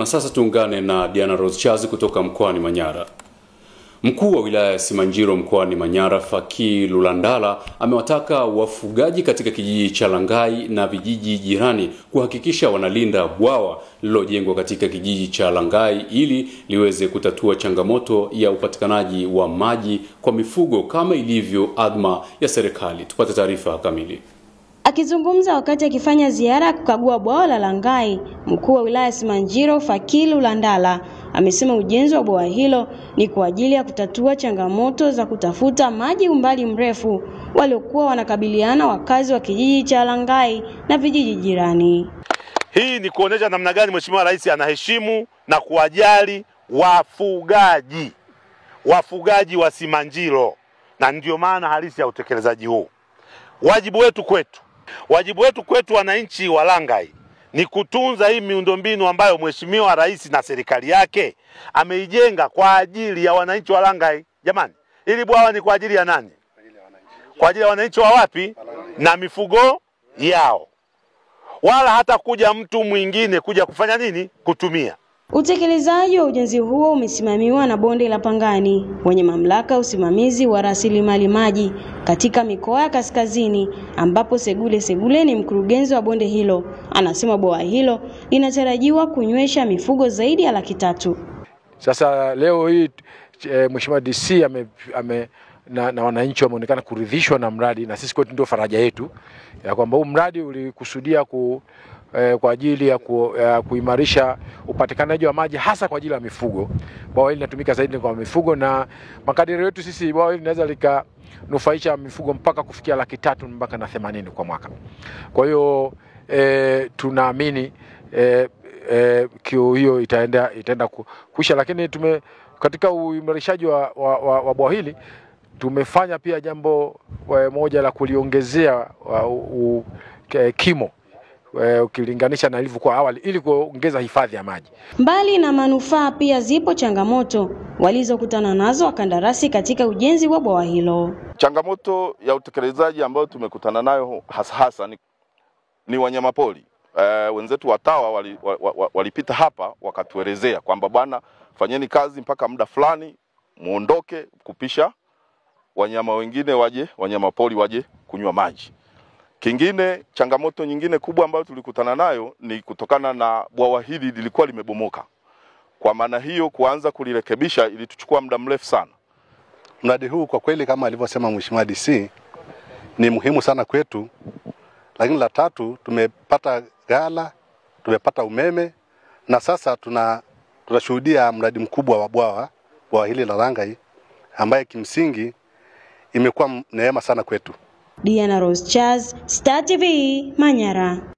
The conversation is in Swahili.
Na sasa tuungane na Diana Rose Chazi kutoka mkoani Manyara. Mkuu wa wilaya ya Simanjiro mkoani Manyara, Faki Lulandala, amewataka wafugaji katika kijiji cha Langai na vijiji jirani kuhakikisha wanalinda bwawa lililojengwa katika kijiji cha Langai ili liweze kutatua changamoto ya upatikanaji wa maji kwa mifugo kama ilivyo adma ya serikali. Tupate taarifa kamili. Akizungumza wakati akifanya ziara kukagua bwawa la Langai, mkuu wa wilaya Simanjiro Faki Lulandala amesema ujenzi wa bwawa hilo ni kwa ajili ya kutatua changamoto za kutafuta maji umbali mrefu waliokuwa wanakabiliana wakazi wa kijiji cha Langai na vijiji jirani. Hii ni kuonyesha namna gani Mheshimiwa Rais anaheshimu na kuwajali wafugaji wa Simanjiro, na ndio maana halisi ya utekelezaji huu. Wajibu wetu kwetu wananchi wa Langai ni kutunza hii miundombinu ambayo Mheshimiwa Rais na serikali yake ameijenga kwa ajili ya wananchi wa Langai. Jamani, ili bwawa ni kwa ajili ya nani? Kwa ajili ya wananchi wa wapi? Na mifugo yao. Wala hata kuja mtu mwingine kuja kufanya nini? Kutumia. Utekelezaji wa ujenzi huo umesimamiwa na Bonde la Pangani wenye mamlaka usimamizi wa rasilimali maji katika mikoa ya kaskazini, ambapo Segule Segule ni mkurugenzi wa bonde hilo. Anasema bwawa hilo linatarajiwa kunywesha mifugo zaidi ya 300,000. Sasa leo hii Mheshimiwa DC na wananchi wameonekana kuridhishwa na mradi, na sisi kwetu ndio faraja yetu ya kwamba huu mradi ulikusudia kwa ajili ya kuimarisha upatikanaji wa maji hasa kwa ajili ya mifugo. Bwawa hili linatumika zaidi kwa mifugo, na makadirio yetu sisi bwawa hili linaweza likanufaisha mifugo mpaka kufikia 300,000 mpaka na 80 kwa mwaka. Kwa hiyo tunaamini kiu hiyo itaenda kuisha. Lakini katika uimarishaji wa bwawa hili tumefanya pia jambo moja la kuliongezea kimo ukilinganisha na ilivyokuwa awali ili kuongeza hifadhi ya maji. Mbali na manufaa, pia zipo changamoto walizokutana nazo wakandarasi katika ujenzi wa bwawa hilo. Changamoto ya utekelezaji ambayo tumekutana nayo hasa ni wanyamapori. Wenzetu watawa walipita hapa wakatuelezea kwamba bwana, fanyeni kazi mpaka muda fulani muondoke kupisha wanyama wengine waje, wanyamapori waje kunywa maji. Kingine, changamoto nyingine kubwa ambayo tulikutana nayo ni kutokana na bwawa hili lilikuwa limebomoka. Kwa maana hiyo kuanza kulirekebisha ilituchukua muda mrefu sana. Mradi huu kwa kweli kama alivyosema Mheshimiwa DC ni muhimu sana kwetu. Lakini la tatu, tumepata ghala, tumepata umeme, na sasa tunashuhudia mradi mkubwa wa bwawa hili la Langai ambaye kimsingi imekuwa neema sana kwetu. Diana Rose Charles, Star TV, Manyara.